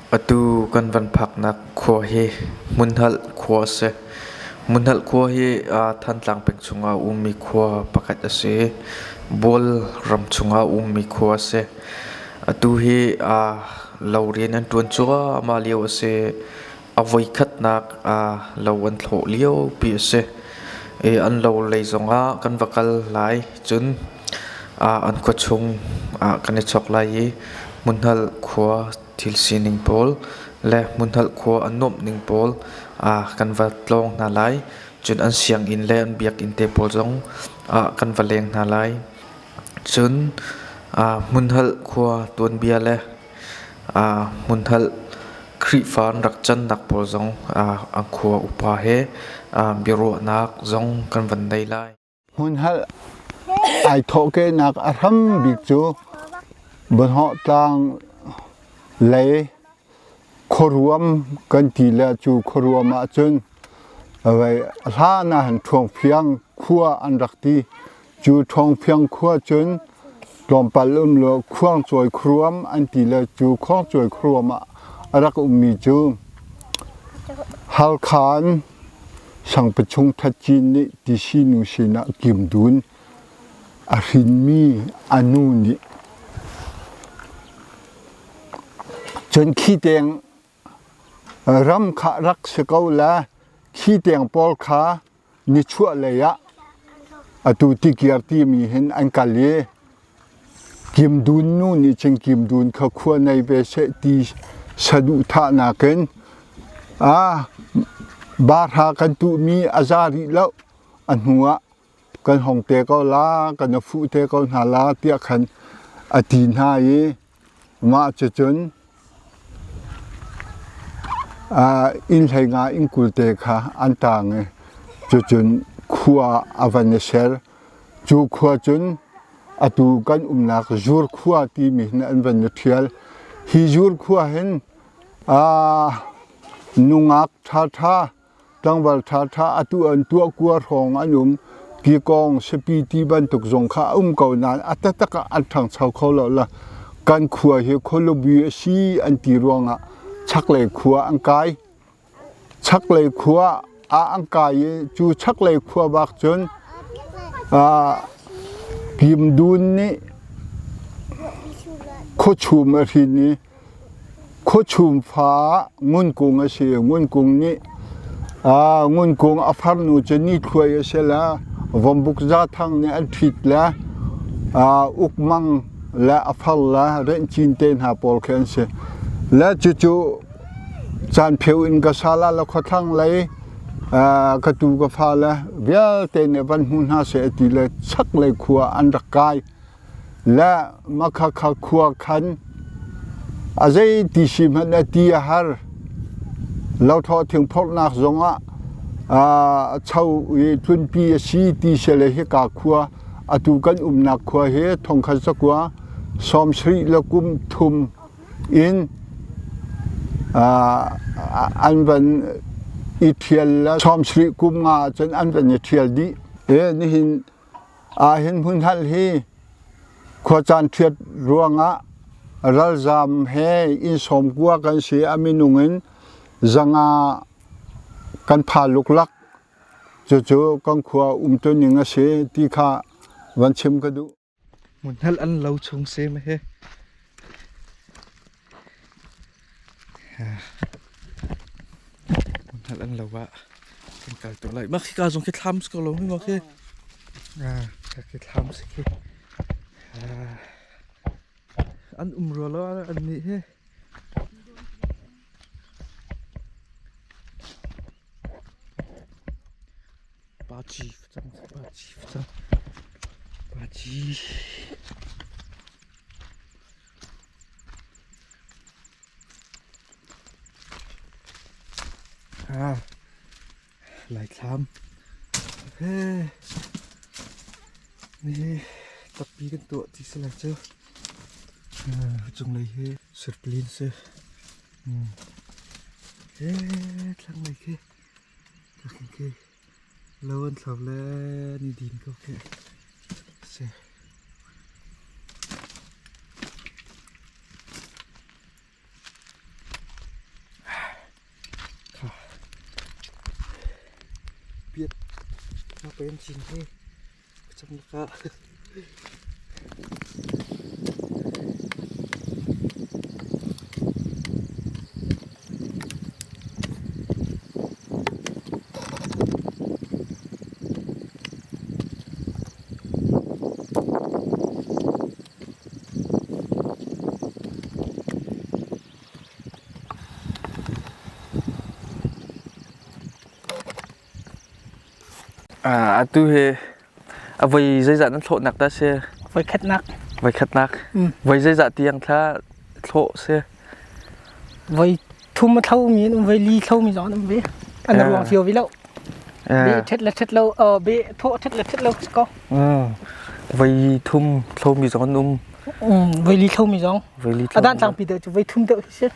Atu kan van phaknak khua hi Hmunhalh khua a si. Hmunhalh khua hi Thantlang peng chungah a ummi khua pakhat a si. Bual ram chungah a ummi khua a si. Atu hi lo rian an ṭuan cuahmah lio a si. A voikhatnak lo an thlawh liopi a si. An lo lei zongah kan va kal lai. Cun an khuachung ah kan i chawk lai i Hmunhalh khua thil sining pawl le Hmunhalh khua a nuamh ning pawl kan va tlawng hna lai. Cun an sianginn le an biakinn te pawl zong kan va leng hna lai. Cun Hmunhalh khua tuanbia le Hmunhalh Khrihfa an rak cannak pawl zong an khua upa he biaruahnak zong kan van nei lai. Hmunhalh ai thawhkehnak a hram bik cu Bonhawh tlang lei khuaruam kan ti le cu khuaruam ahcun hlan ah hin Ṭhuangphiang khua an rak ti. Cu Ṭhuangphiang khua cun tlawmpal um law Khuangcawi khuaruam an ti le cu Khuangcawi khuaruam ah a rak ummi cu Halkha in Sangpachung Thatcin nih Tisi nu sinah Kim Dun a hrinmi a nu nih cun khi teng ram kha rak si ko la khi teng pawl kha nichuah lei ah atu tikir timi hin an kal i Kim Dun nu nih cun Kim Dun kha khua nei ve seh ti saduhthahnak in a bahra kan tuhmi a za rih lo a hnu ah kan hong te ko la kan a fuh te ko hna la tiah khan a ti hna i mah cucun inn hlei nga inn 20 te kha an tang i cucun khua a van i ser. Cu khua cun atu kan umnak Zur khua timi hin an van i ṭhial. Hi Zur khua hin nungak ṭhaṭha, tlangval ṭhaṭha atu an tuah kua hrawng an um. Kikawng, siapi ti bantuk zong kha a um ko nain a taktak ah an ṭhangcho kho lo la. Kan khua hi khualubi a si an ti ruangah chaklei khua an kai. Chaklei khua ah an kai i cu chaklei khua bak cun Kim Dun nih khuachum a hrin i khuachum fa Ngunkung a si. Ngunkung nih Ngunkung a farnu cu Nithluai a si le Vombuk Zathang nih an ṭhit le Ukmang le a far le Rencin te hna pawl khi an si. Le cucu Caanpheu in ka sal ah le khuathlang lei ka tu ka fa le vialte nih van hmu hna seh ti le chaklei khua an rak kai. Le makhakha khua khan a zei ti si hmanh a ti a har. Lothlo thingphorhnak zongah cho i tlunpi a si ti si le hika khua atu kan umnak khua hi thongkhat zakua 70 le kum thum in an van i ṭhial le 70 kum nga ahcun an van i ṭhial dih. E nihin ahhin hmunhalh hi khuacaan ṭhiat ruangah ralzaam he inn 90 kan si a minung in 500 kan pha luklak. Cucu kan khua umtuning a si ti kha van chim ka duh. Hmunhalh an lo chung sem he. Hmunhalh an lo ah kan kal tuah lai. Mah khika zong khi thlam si ko lo mi maw khi? Ah, khi thlam si khi. Ah, an um rua lo an nih hi. Paci cang paci cang paci. Ah, Laithlam. He. Ni tappi kan tuah ti si lai cu. Cunglei hi surplin si. He thlanglei khi. Khi lo an thlo le ni din ko khi. Si. Ngapain cin hi cam lakah. Atu hi a voi zeizah nan thlawhnak dah si? Voikhatnak. Voikhatnak. Voi zeizah tiang thla thlawh si? Voi thum a thlomi an um, voi li thlomi zong an um ve. An ruang cio ve lo. Be ṭhet le ṭhet lo, be thawh ṭhet le ṭhet lo si ko. Voi thum thlomi zong an um. Voi li thlomi zong. Voi li A dan tlangpi deuh cu voi thum deuh si.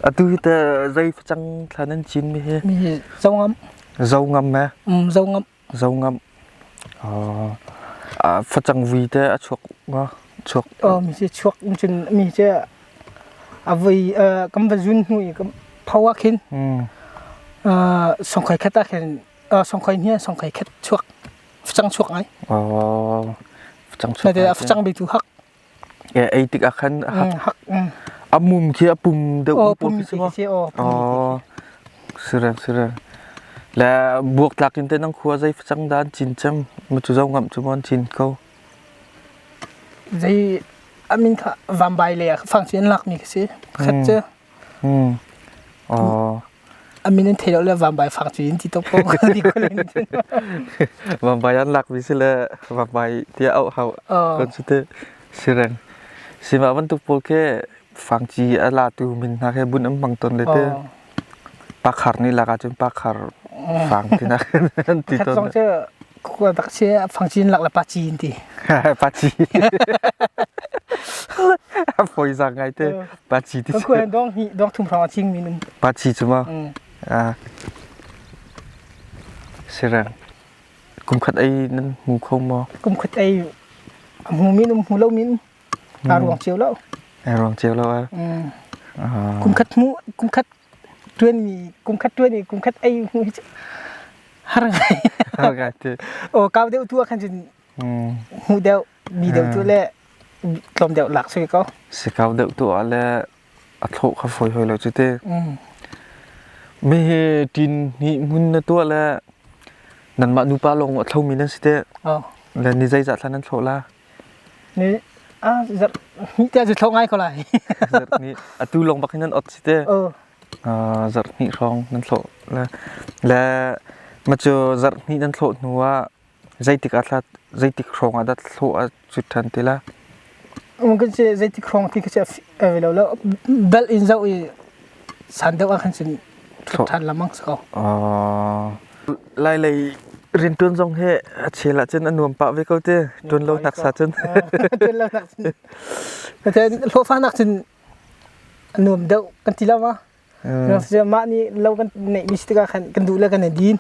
Atu hi teh zei facang thla nan cin mi hi? Mi hi zo ngam. Zo ngam me? Zo ngam. Zo ngam. Facang vui te a chuak ma? Chuak. Mi hi chuak cun mi hi a voi kan va zun hnu i kan pho ah khin songkhoi khat ah khin songkhoi hnia songkhoi khat chuak facang chuak ngai. Facang chuak. Facang bi tu hak. Ei tik ah khan hak. A mum khi a pum deuh oh pum khi si oh. Oh. Sirang sirang. Le buak tlak in te nang khua zei facang dan cin cem mu chu zo ngam chu mon cin ko. Zei a min kha vambai le fang chi an lak mi khi si. Khat cu. Oh. A min an thei lo le vambai fang chi in ti to ko ti ko len. Vambai an lak mi si le vambai tia au hau. Kon su te sireng. Sima bantuk pawl ke fangci a la tu min hna he bun an hmang ton le te. Pakhar ni lak ahcun pakhar fang ti nak an ti Khat ton. zong cu kua tak si fangci in lak le paci in ti. Paci. A fawi zang ngai te. Paci ti. Kan khua dong hi dong thum hrawng a ching mi num. Paci cu ma. Sirang. Kum khat ei nan hmu kho maw? Kum khat ei a hmu min um hmu lo min. Aa ruang cio lo. Aa ruang cio lo ah. Kum khat hmu kum khat tuan mi kum khat tuan i kum khat ei hmu hi har ngai. Har ngai te. O kau deuh tu ah khan cun hmu deuh mi deuh tu le tlawm deuh lak si ko. Si kau deuh tu ah le a thlawh kha foi hoi lo cu te. Mi hi tin hi hmun na tuah le nanmah nupa lawng a thlo mi nan si te. Le ni zeizah thla nan thlawh la? Ni a zarh hnih te cu thlo ngai ko lai. Zarh hnih atu lawng bak hin nan ot si te. Zarh hnih hrawng nan thlawh le le ma cu zarh hnih nan thlawh hnu ah zeitik ah thla zeitik hrawng ah dah thlawh a cut ṭhan ti la? Kan si zeitik hrawng ti khi cu lo lo bel in zoh i san deuh ah khan cun ṭhan lamang si ko. Lailei rianṭuan zong hi a chel ahcun a nuam pah ve ko te. Ṭuan lo nak sa cun. Ṭuan lo nak cun. Hlawhfa nak cun a nuam deuh kan ti lo ma. Mah nih lo kan neih mi si tikah khan kan duh le kan i din.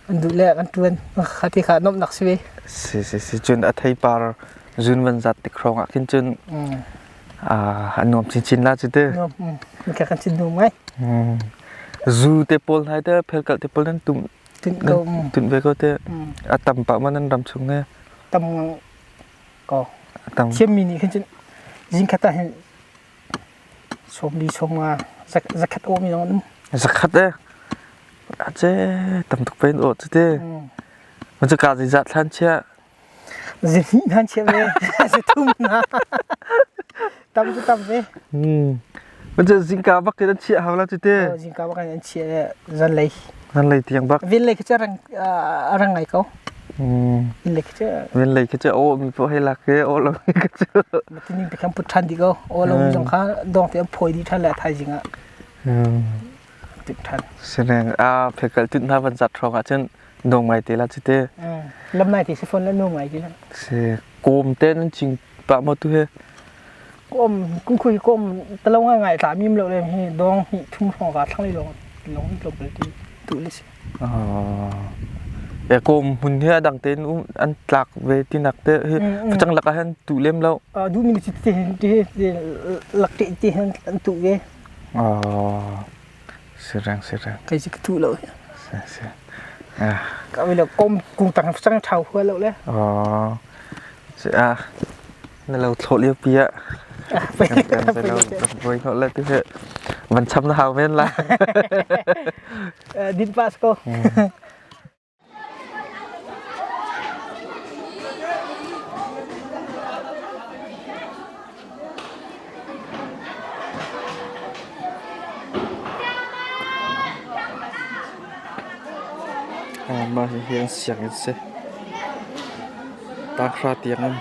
Kan duh le kan ṭuan. Kha ti kha nuamhnak si ve. Si si si cun a theipar zun van zat tik hrawng ah khin cun a nuam chinchin la cu te. Nuam. Ka kan cin nuam ngai. Zu te pawl hai te phelkalh te pawl nan tum tunh ve ko te. A tam pah ma nan ram chung he. Tam ko. Tam. Thiammi nih khin cun zingkhat ah hin sawmli sawmnga zakhat awmi zong an um. Zakhat e. A ce tam tuk pen o cu te. Ma cu ka zeizah thlan chia. Zihnih nan chia ve. Zithum na. Tam cu tam ve. Ma cu zingka bak in an chiah hau la cu te. Zingka bak in an chiah zanlei. Zanlei tiang bak. Vinlei khi cu a rang ngai ko. Vinlei khi cu. Vinlei khi cu aw mi poh hei lak ke aw lo mi khi cu. Matining te khan put ṭhan dih ko. Aw lo mi zong kha dong te an phawi dih ṭhan le thaizing ah. Tit ṭhan. Sineng a phekal tut hna van zat hrawng ah cun dong ngai te la cu te. Lam nai te si phone la nu ngai ti la. Si kawm te nan ching pah maw tu he? Kawm kum khui kawm talo ngai ngai tla mim lo le hi dong hi thum hrawng ka thlang li long long lo bel ti tu le si. E kawm hmun hi adang tein um an tlak ve ti nak te hi facang lak ah hin tu lem lo. Du mi ti ti ti lak ti ti hin an tu ve. Sirang sirang. Kai si ka tu lo. Ka mi lo kom kung tang sang thau hua lo le. Oh. Si a na lo thlo lio pi ah. Kan kan lo voi ngol le ti he van cham na hau men la. Din pas ko. Mah hihi an sianginn si. Tanghra tiang in.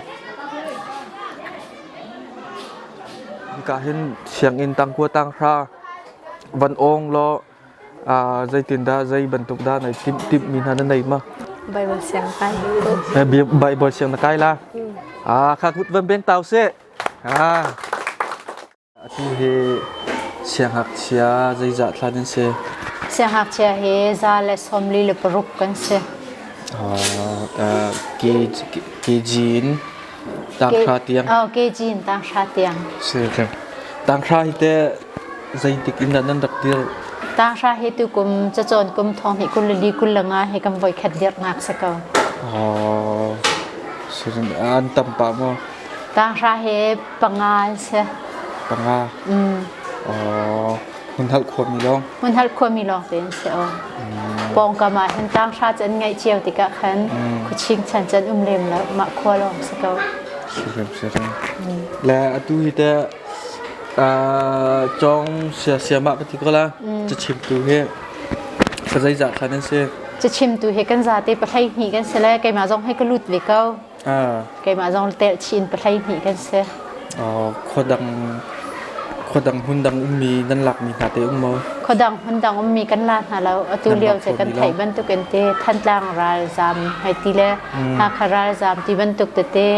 Hika hin sianginn tangkua tanghra van awng law zeitindah zei bantuk dah nai timh timhmi hna na nei ma? Bible siang kai. Bible siang na kai la? Ah, kha kut van beng tau seh. Ah. Atu hi siangngakchia zeizah thla nan si? Siangngakchia hi 146 kan si. KG in tanghra tiang. Oh, KG in tanghra tiang. Si Tanghra hi teh zeitik in dah nan rak dir? Tanghra hi tukum cacawn kum thong hnih 24 hi kan voi khat dirnak si ko. Oh, an tam pah maw? Tanghra hi panga an si. Panga? Mm. Oh, hmunhalh khuami lawng? Hmunhalh khuami lawng te an si. Oh. Pawngkam ah hin tanghra cu an ngeih cio tikah khan khuaching chan cu an um lem lo, mah khua lawng si ko. Sirim sirim. Le atu hi teh cawng siasiam ah ka ti ko la. Cachimtu hi ka zeizah thlan an si? Cachimtu hi kan zate pahlei hnih kan si le keimah zong hi ka lut ve ko. Keimah zong telh chih in pahlei hnih kan si. Khua dang khua dang hmun dang ummi nan lakmi hna te um maw? Khua dang hmun dang ummi kan la hna lo. Atu lio cu kan theih bantukin te Thantlang ralzam hei ti le Hakha ralzam ti bantuk tete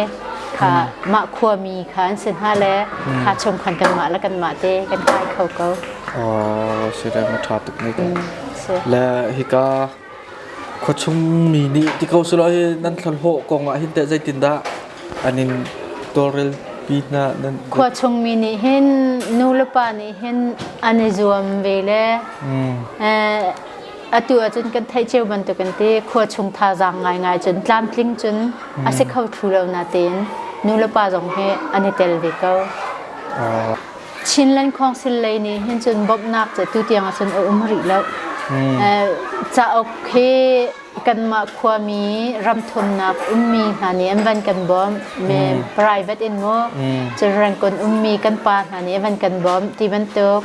kha mah khuami kha an si hna le kha chung khan kanmah le kanmah te kan kai kho ko. Oh, si le ma ṭha tuk ne Le hika Khuachung mi nih ti ko selaw hi nan thlahlawh kong ah hin teh zeitindah an in tawlrel pi hna nan Khuachung mi nih hin nu le pa nih hin an i zuam ve le atu ahcun kan theih cio bantukin ti khuachung thazaang ngaingai cun tlamtling cun a si kho thlu lo natein nu le pa zong hi an i tel ve ko. Chinland Council lei nih hin cun bawmhnak cu tutiang ahcun a um rih lo. Cauk hi kanmah khuami ramthumnak ummi hna nih an van kan bawmh. Me private in mu. Cun Rangoon ummi kan pa hna nih an van kan bawmh ti bantuk.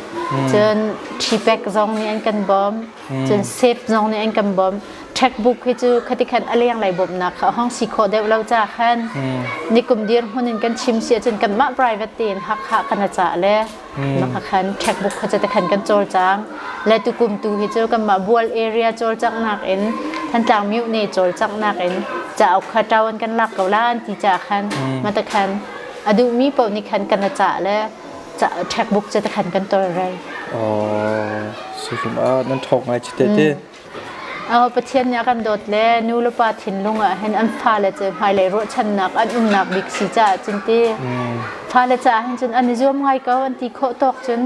Cun TPEC zong nih an kan bawmh. Cun SAFE zong nih an kan bawmh. Checkbook hi cu khati khan a lenglei bawmhnak kha hong si khawh deuh lo ca khan nikum dir hmun in kan chim si ahcun kanmah private tein Hakha kan a cah le maka khan checkbook kha cu khan kan cawlcang le tukum tu hi cu kanmah bual area cawlcanghnak in Thantlang myu ne cawlcanghnak in cauk kha ṭawan kan lak ko la an ti ca khan mata khan a duhmi paoh nih khan kan a cah le checkbook cu khan kan tawlrel. Oh, si ah nan ṭhawk ngai chi te te. Pathian nih a kan dawt le nu le pa thinlung ah hin an fale cu hmailei ruahchannak an umnak bik si caah cun ti fale caah hin cun an i zuam ngai ko an ti khawh tawk cun.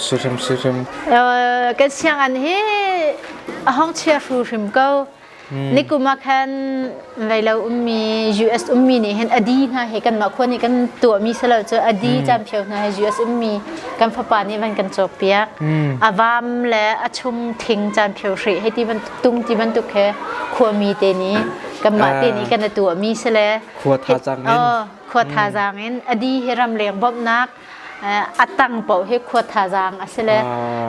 Sirim sirim. Kan sianginn hi a hong chia hru hrim ko. Nikum ah khan veilo ummi US ummi nih hin adi hna hi kanmah khua nih kan tuahmi si lo cu adi camphio hna hi US ummi kan fapa nih van kan cawkpiak. A vam le a chung thing camphio hrih hei ti bantuk tung ti bantuk he khuami te nih kanmah te nih kan tuahmi si le khua thazaang in khua thazaang in adi hi ramleng bawmhnak a tang paoh hi khua thazaang a si le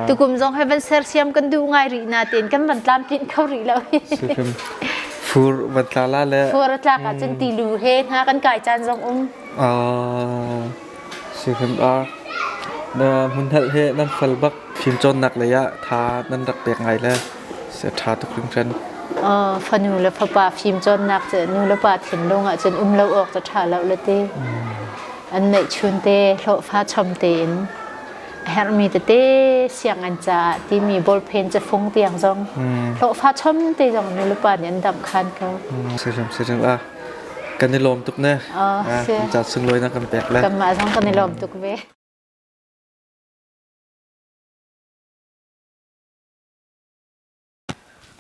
tukum zong he van sersiam kan duh ngai rih na tein kan van tlamtlinh kho rih lo. Fur van tla la le fur a tlak ahcun tilu he hna kan kai caan zong um. Si hrim a na hmunhalh he nan fal bak fimcawnnak lei ah tha nan rak pek ngai le se tha tuk hringhran. Fanu le fapa fimcawnnak cu nu le pa thinlung ah cun um lo awk cu tha lo le ti. An neihchun te hlawhfa chom tein a herhmi tete sianginn caah timi ballpen cafung tiang zong hlawhfa chom te zong nu le pa nih an damh khan ko. Sirim sirim ah kan i lawm tuk ne. Ca sunglawi na kan pek le. Kanmah zong kan i lawm tuk ve.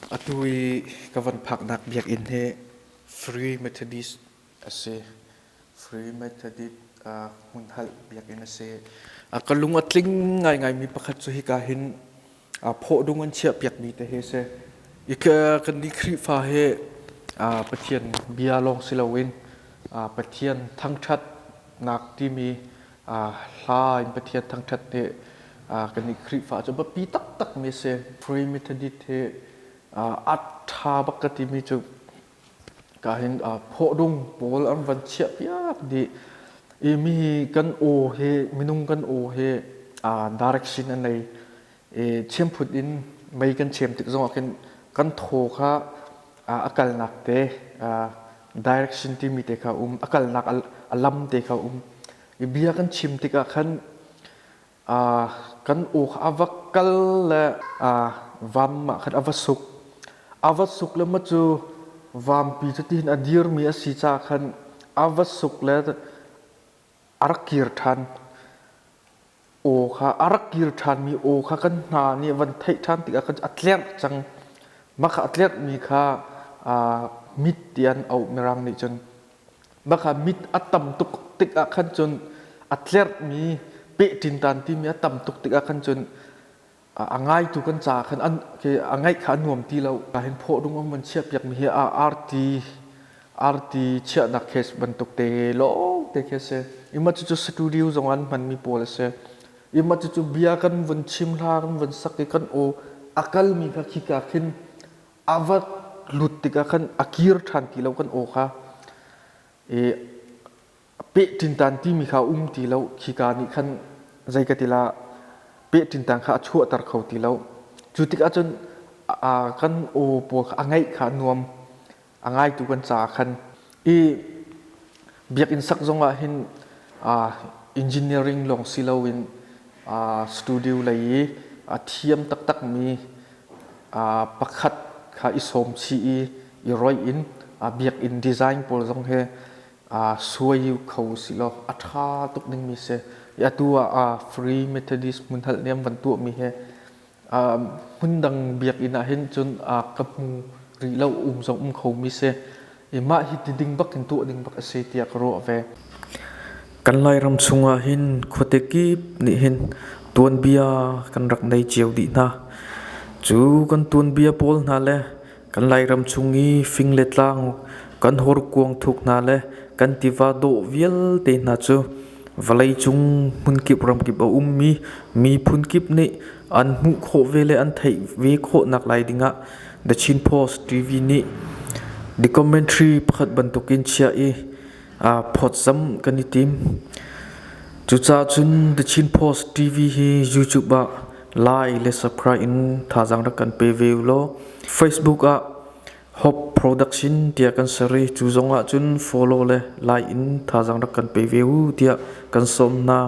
Atu i ka van phaknak biakinn hi Free Methodist a si. Free Methodist hmunhalh biakinn a si. Ka lung a tling ngaingaimi pakhat cu hika hin phawhdung an chiahpiakmi te hi a si. Kannih Khrihfa hi Pathian bia lawng si loin Pathian thangṭhatnak timi hla in Pathian thangṭhat hi kannih Khrihfa cu biapi taktakmi a si. Free Methodist hi a ṭha bak ka timi cu ka hin phawhdung pawl an van chiahpiak dih. I mi kan aw hi minung kan aw hi direction a nei. I chiamphut in mei kan chem tik zongah khin kan thaw kha a kalnak te direction timi te kha um a kalnak a lam te kha um. I bia kan chim tikah khan kan aw kha a va kal le vam ah khan a va suk. A va suk le maw cu vampi cu tihin a dirmi a si caah khan a va suk le a rak kir ṭhan. Aw kha a rak kir ṭhanmi aw kha kan hna nih van theih ṭhan tikah khan a tlerh cang. Mah kha a tlerhmi kha mit tiah an auh Mirang nih cun. Mah kha mit a tam tuk tikah khan cun a tlerhmi pehṭintan timi a tam tuk tikah khan cun a ngaitu kan caah khan an a ngaih kha a nuam ti lo. Hin phawhdung an van chiahpiakmi hi arti arti chiahnak case bantuk te lawngte khi a si. Ima cucu studio zong an hmanmi pawl a si. Ima cucu bia kan vun chim hla kan vun sak i kan aw a kalmi kha khika khin a va lut tikah khan a kir ṭhan ti lo kan aw kha i pehṭintan timi kha um ti lo khika nih khan zei ka ti la pehṭintan kha a chuahter kho ti lo cu tikah cun kan aw pawl kha a ngaih kha a nuam a ngaitu kan caah khan i biakinn sak zongah hin engineering lawng si loin studio lei i a thiam taktakmi pakhat kha i sawm chih i i roih in biakinn design pawl zong hi suai kho usih law a ṭha tuk dingmi si. Atu ah Free Methodist hmunhalh nih an van tuahmi hi hmundang biakinn ah hin cun ka hmu rih lo um zong um khomi si. I mah hi ti ding bak in tuah ding bak a si tiah ka ruah ve. Kan Lairam chungah hin khuate kip nih hin tuanbia kan rak nei cio dih hna. Cu kan tuanbia pawl hna le kan Lairam chung i fing le tlang kan horkuang thuk hna le kan tiva dawh vialte hna cu vawleicung hmunkip ramkip a ummi miphun kip nih an hmuh khawh ve le an theih ve khawh naklai dingah The Chin Post TV nih documentary pakhat bantukin chiah i phawtzamh kan i tim. Cucaah cun The Chin Post TV hi YouTube ah like le subscribe in thazaang rak kan pe ve u law Facebook ah Hope Production tiah kan ser i cu zong ah cun follow le like in thazaang rak kan pe ve u tiah kan sawm hna.